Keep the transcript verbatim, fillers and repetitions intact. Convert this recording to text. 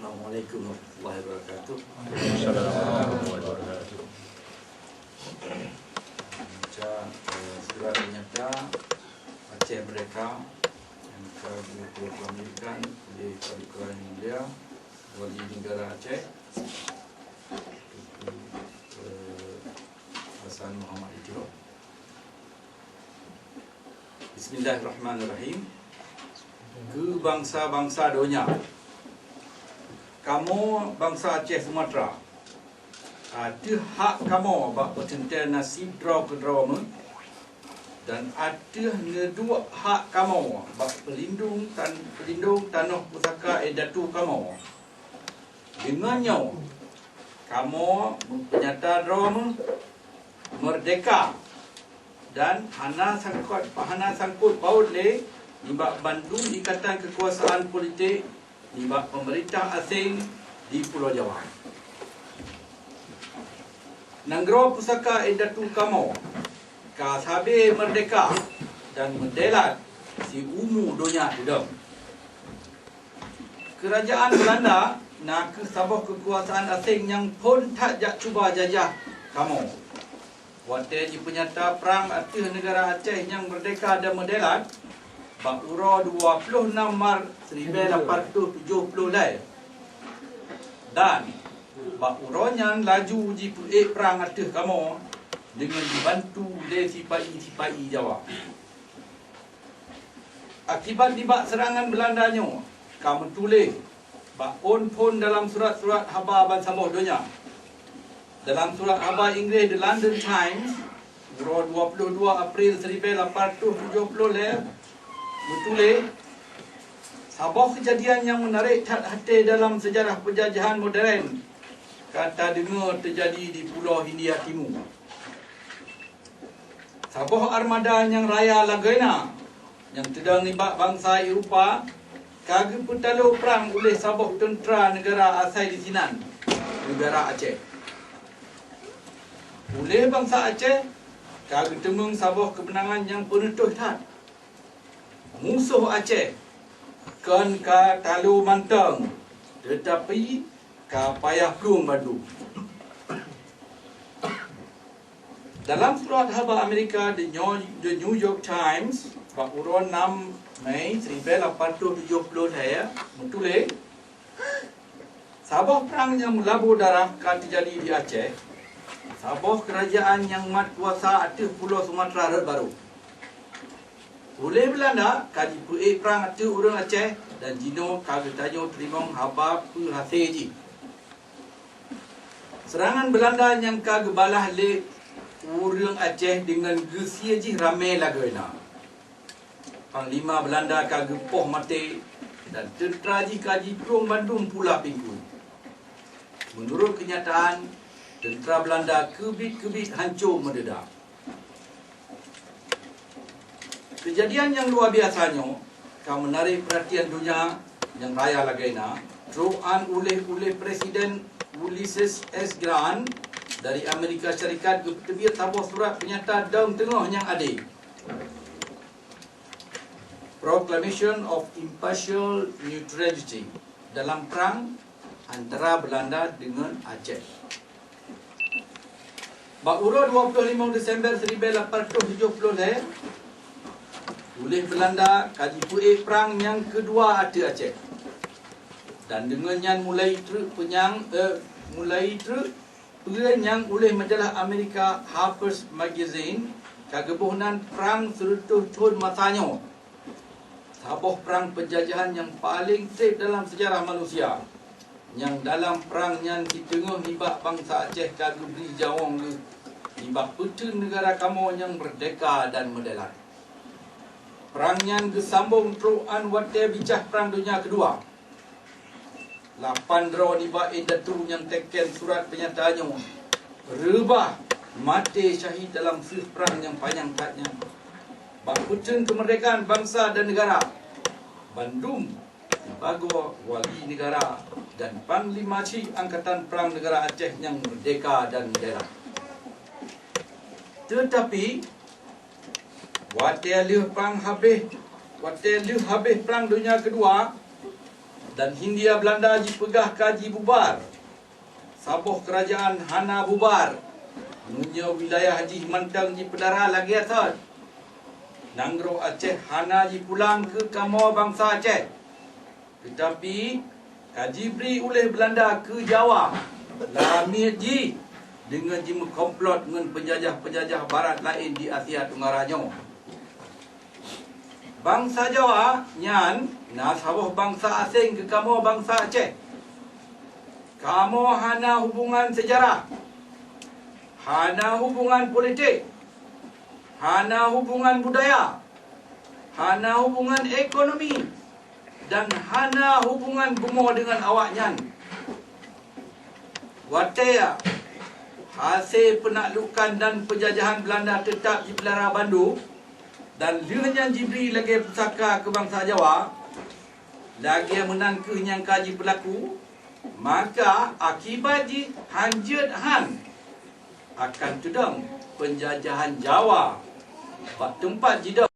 Assalamualaikum warahmatullahi wabarakatuh. Waalaikumsalam warahmatullahi wabarakatuh. Baca, eh, surat pernyataan Aceh Merdeka yang ka diproklamasikan oleh Paduka Yang Mulia Wali Negara Aceh, Teungku, eh, Hasan Muhammad Itiroh. Bismillahirrahmanirrahim. Keu bansa-bansa donya. Kamoe bansa Aceh Sumatra, ateueh hak kamoe bak peuteuntèe naseb droe keudroe meuh, dan ateueh neuduek hak kamoe bak peulindong tan-, peulindong tanoh pusaka indatu kamoe. Deungon nyoe, kamoe meupeunyata droe meuh meurdehka dan hana sangkot, hana sangkot paut lé nibak bandum ikatan keukuasaan politik nibak peumeurintah aséng di Pulo Jawa. Nanggroe pusaka indatu kamoe ka sabé meurdehka dan meudelat siumu donya teudong. Keurajeuen Beulanda na kheueh saboh keukuasaan aséng nyang phon that jak cuba jajah kamoe. Watèe jipeunyata prang ateueh neugara Aceh nyang meurdehka dan meudelat, bak uroe dua ploh nam Maret siribèe lapan reutôh tujoh ploh lhèe, dan bak uroe nyan laju jipeuék prang ateueh kamoe deungon jibantu lé sipa-i-sipa-i Jawa. Akibat nibak seurangan Beulanda nyoe ka meutuléh bak ôn phon dalam surat-surat haba bansaboh donya. Dalam surat haba Inggréh The London Times, uroe dua ploh dua April siribèe lapan reutôh tujoh ploh lhèe, meutuléh, saboh keujadian nyang meunarek that até dalam seujarah peujajahan modern ka tadeungoe teujadi di Pulo Hindia Timu. Saboh armada nyang raya lagoena nyang teudong nibak bansa Eropa ka geupeutalo prang uléh saboh teuntra neugara asai disinan, neugara Aceh. Uléh bansa Aceh ka geuteumeung saboh keumeunangan nyang peuneutôh that. Musoh Aceh kon ka talo mantong, teutapi ka payah plueng bandum. Dalam surat haba Amerika The Nyo-, The New York Times, bak uroe nam Mei siribèe lapan reutôh tujoh ploh lhèe, meutuléh, saboh prang nyang meulabô darah ka teujadi di Aceh, saboh keurajeuen nyang mat kuasa ateueh Pulo Sumatra rot barô. Uléh Beulanda ka jipeuék prang ateueh ureueng Aceh dan jinoe ka geutanyoe teurimong haba peuhasé jih. Seurangan Beulanda nyang ka geubalah lé ureueng Aceh deungon geusie jih ramé lagoena. Panglima Beulanda ka geupoh maté dan teuntra jih ka jiplueng bandum pula pinggui. Meunurot keunyataan, teuntra Beulanda keubiet-keubiet hanco meudeuda. Keujadian nyang luwa biasa nyoe ka meunarek peuratian donya nyang raya lagée na, trok 'an uléh-uléh Presiden Ulysses S Grant dari Amerika Syarikat geupeuteubiet saboh surat peunyata dong teungoh nyang adé, Proclamation of Impartial Neutrality, dalam prang antara Beulanda deungon Aceh. Bak uroe dua ploh limong Desember siribée lapan reutôh tujoh ploh lhée, uléh Beulanda ka jipeuék prang nyang keudua ateueh Aceh. Dan deungon nyan mulai treuk peunyang, eh, mulai treuk peue nyang uléh majalah Amerika Harper's Magazine ka geuboh nan Prang Seureutôh Thon Masa Nyoe. Saboh prang peujajahan nyang paleng treb dalam seujarah manusia, nyang dalam prang nyan siteungoh nibak bansa Aceh ka geubri jawong geuh nibak peuteun neugara kamoe nyang meurdehka dan meudalat. Prang nyan geusambong trok 'an watée bicah Prang Donya Keudua. Lapan droe nibak indatu nyang teuken surat peunyata nyoe reubah maté syahid dalam seueh prang nyang panyang that nyan. Bak peuteun keumeurdekaan bansa dan neugara, bandum sibagoe wali neugara dan panglima chik Angkatan Prang Neugara Aceh nyang meurdehka dan meudalat. Teutapi, watée lheueh prang habéh, watée lheueh habéh Prang Donya Keudua, Dan Hindia Belanda jipeugah ka jibubar. Saboh keurajeuen hana bubar. Meunyoe wilayah jih mantong jipeudara lagée thon. Nanggroe Aceh hana jipulang keu kamoe bansa Aceh. Teutapi ka jibri uleh Belanda keu Jawa, lamiet jih deungon jimeukomplot ngon peunjajah-peunjajah barat laén di Asia Tenggara nyoe. Bansa Jawa nyan na saboh bansa aséng keu kamoe bansa Aceh. Kamoe hana hubungan seujarah, hana hubungan politik, hana hubungan budaya, hana hubungan ekonomi, dan hana hubungan bumoe deungon awaknyan. Watée hasé peunaklukan dan peunjajahan Belanda teutap jipeulara bandum, dan lheueh nyan jibri lagée pusaka keu bansa Jawa, lagée meunan kheueh nyang ka jipeulaku, maka akibat jih hanjeuet han akan teudong peunjajahan Jawa bak teumpat jidong.